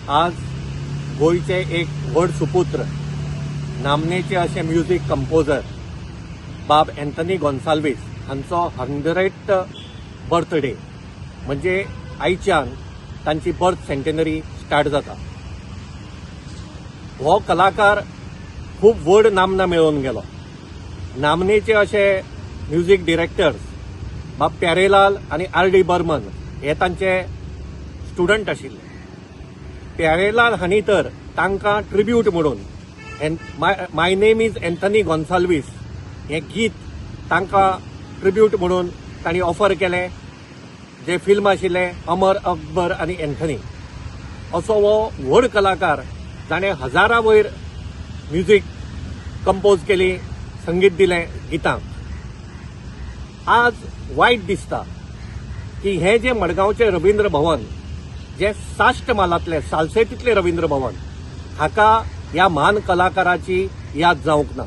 आज गोंयचे एक व्हड सुपुत्र, नामनेचे अशे म्युजीक कंपोजर बाब एन्थनी गोन्साल्वीस हांचो 100th birthday, म्हणजे आयच्यान तांची बर्थ सेंटेनरी स्टार्ट जाता. हो कलाकार खूब व्हड नामना मेळोवन गेलो. नामनेचे अशे म्युजीक डिरेक्टर्स बाब प्यारेलाल आनी आर डी बर्मन हे तांचे स्टुडंट आशिल्ले. प्यारेलाल हांणी तर तांकां ट्रिब्यूट म्हणून "My Name Is Anthony Gonsalves" हें गीत तांकां ट्रिब्यूट म्हणून तांणी ऑफर केलें, जें फिल्म आशिल्लें अमर अकबर आनी एन्थनी. असो हो व्हड कलाकार जाणें हजारा वयर म्युजीक कंपोज केली, संगीत दिलें गितांक. आज वायट दिसता की हें जें मडगांवचें रवींद्र भवन, जें साश्ट म्हालांतलें, सालसेटींतलें रवींद्र भवन, हाका ह्या म्हान कलाकाराची याद जावंक ना.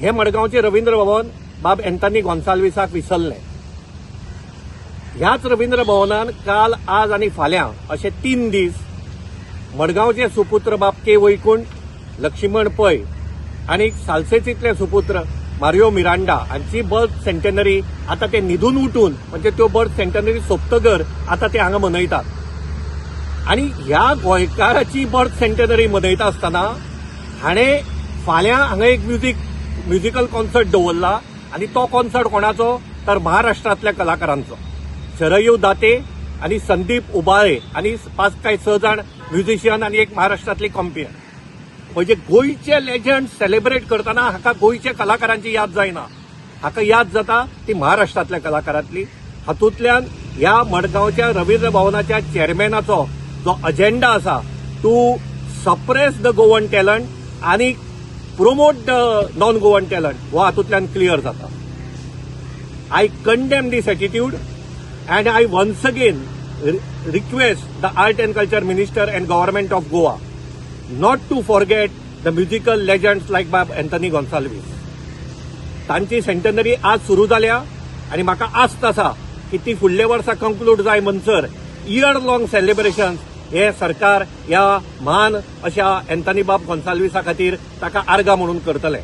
हें मडगांवचें रवींद्र भवन बाब एन्थनी गोन्साल्वीसाक विसरलें. ह्याच रवींद्र भवनान काल, आज आनी फाल्यां अशे 3 दीस मडगांवचे सुपुत्र बाब के वैकुंठ लक्ष्मण पै आनी सालसेतींतले सुपुत्र मारियो मिरांडा हांची बर्थ सेंटेनरी आतां ते न्हिदून उठून, म्हणजे त्यो बर्थ सेंटेनरी सोंपतगर आतां ते हांगा मनयतात. आनी ह्या गोंयकाराची बर्थ सेंटेनरी मनयता आसतना हाणें फाल्यां हांगा एक म्युजिकल कॉन्सर्ट दवरला. आनी तो कॉन्सर्ट कोणाचो तर महाराष्ट्रांतल्या कलाकारांचो, शरयू दाते आनी संदीप उबाळे आनी पांच काय स जाण म्युझिशियन आनी एक महाराष्ट्रांतली कॉम्पियर. म्हणजे गोंयचे लेजंड सेलिब्रेट करतना हाका गोंयच्या कलाकारांची याद जायना, हाका याद जाता ती महाराष्ट्रांतल्या कलाकारांतली. हातूंतल्यान ह्या मडगांवच्या रवींद्र भवनाच्या चेअरमॅनाचो जो अजेंडा आसा to suppress the Goan talent आनी promote the non Goan talent हो हातूंतल्यान क्लियर जाता. I condemn this attitude and I once again request the Art and Culture Minister and Government of Goa not to forget the musical legends like Bab Anthony Gonsalves. तांची centenary आज सुरू जाल्या आनी म्हाका आस्त आसा की ती फुडल्या वर्सा कंक्लूड जाय म्हणसर इयर लॉंग सेलिब्रेशन हे सरकार ह्या म्हान अशा एन्थनी बाब गोन्साल्विसा खातीर ताका आर्गां म्हणून करतले.